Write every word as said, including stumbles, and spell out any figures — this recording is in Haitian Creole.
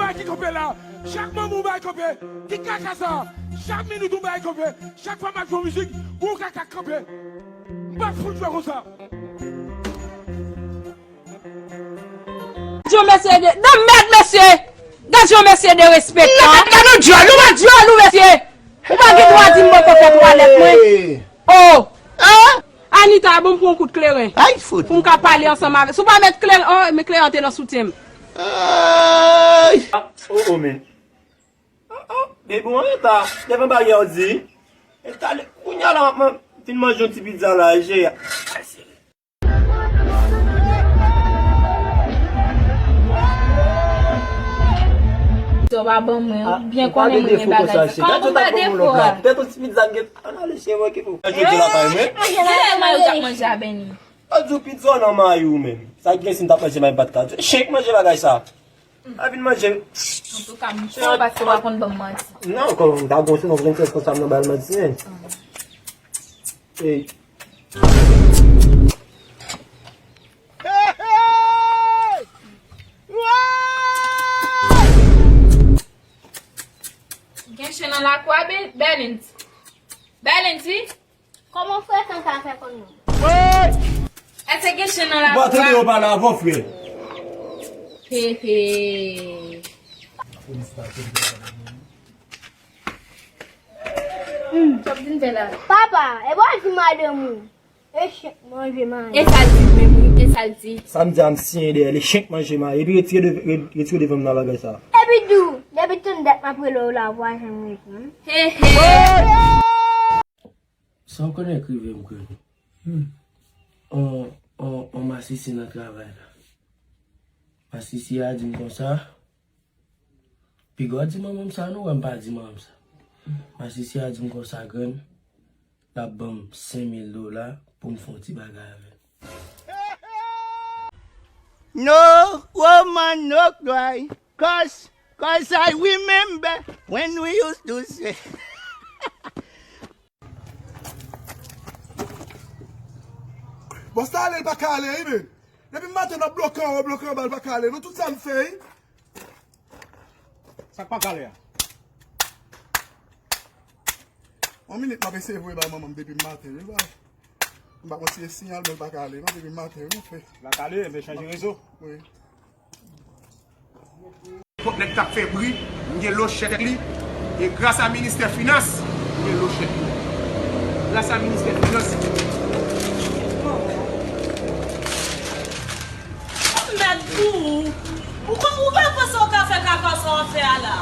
Ki kanpe la, chak moman ou bay kanpe, ki kaka sa, chak minit ou bay kanpe, chak fwa m ap jwe mizik, ou kaka kanpe. M pa fout jwe konsa. Gad yon mesye de, de mèd, mesye. Gad yon mesye derespektan. Gad yon dyòl, ou pa dyòl, ou, mesye. Ou pa gen dwa di m mwen kontan twalèt mwen. Oh! Anita, bon, m pran yon kout kleren. Ay, fout. Pou m ka pale ansanm avè. Si w pa met kleren, oh, men kleren an te nan soutyen m. Ay! Ah, oh, oh, men. Oh, oh, baby, w an reta. Devan baryè w di. E talè, kounye a la, m ap fin manje yon ti pizza la, je. Sa w pa ban mwen, ou byen konnen mwen gen bagay. Kòman pou m bay defo a? Tèt yon ti pizza m gen. Ann ale, cheri, mwen ki pou. Manje lakay mwen. Manje lakay mwen, ou t ap manje a Bèni. Ou di w pizza nan mayi ou menm. Sa k gen si m t ap manje mayi m pa t ka di w. Chen k manje bagay sa. A vin manje. Antouka, m cho paske w pa konn ban m manti. Non, kòm m ta gon se non, prensès konsa m nan bal manti, men. Ey. Gen chen nan lakou a, Be-, Bèlens. Bèlens, wi. Kòman frekan sa fè konn nou? Èske gen chen nan lakou a? Ou pa tande yo pale avè w, frè? He, he. Hmm. Papa, e bò di madanm ou. Echèk manje mayi. E sa l di menm, wi, e sa l di. Sa m di a, m siyen dèyè l, echèk manje mayi. Epi retire de, re-, retire devan m nan bagay sa. Epi di w, depi tann dat m ap rele w la, ou pa janm reponn. He, he. Sa w konnen k rive m, Kwen? Hmm. On, on, on masisi nan travay la. Masisi a di m konsa, piga w di manman m sa, non, wè m pa di manman m sa. Masisi a di m konsa, grann, l ap ban m senk mil dola pou m fè yon ti bagay avè l. No woman, no cry, 'cause, 'cause I remember when we used to say. Bòs la ale, l pa ka ale, wi, men. Depi maten, n ap bloke anwo, bloke anba, l pa ka ale. Non, tout sa m fè, wi. Sa k pa ka ale a? Yon minit, m ap eseye voye bay manman m depi maten, wi, bòs. M pa konn si e siyal, men l pa ka ale, non, depi maten, wi, frè. La ka ale, men chanje rezo. Wi. Nenpòt nèg k ap fè bri, m gen lochèt li. E gras a ministè finans, m gen lochèt li. Gras a ministè finans. Mèt pou ou. Ou pa, ou pa panse w ka fè kaka sa w ap fè a la?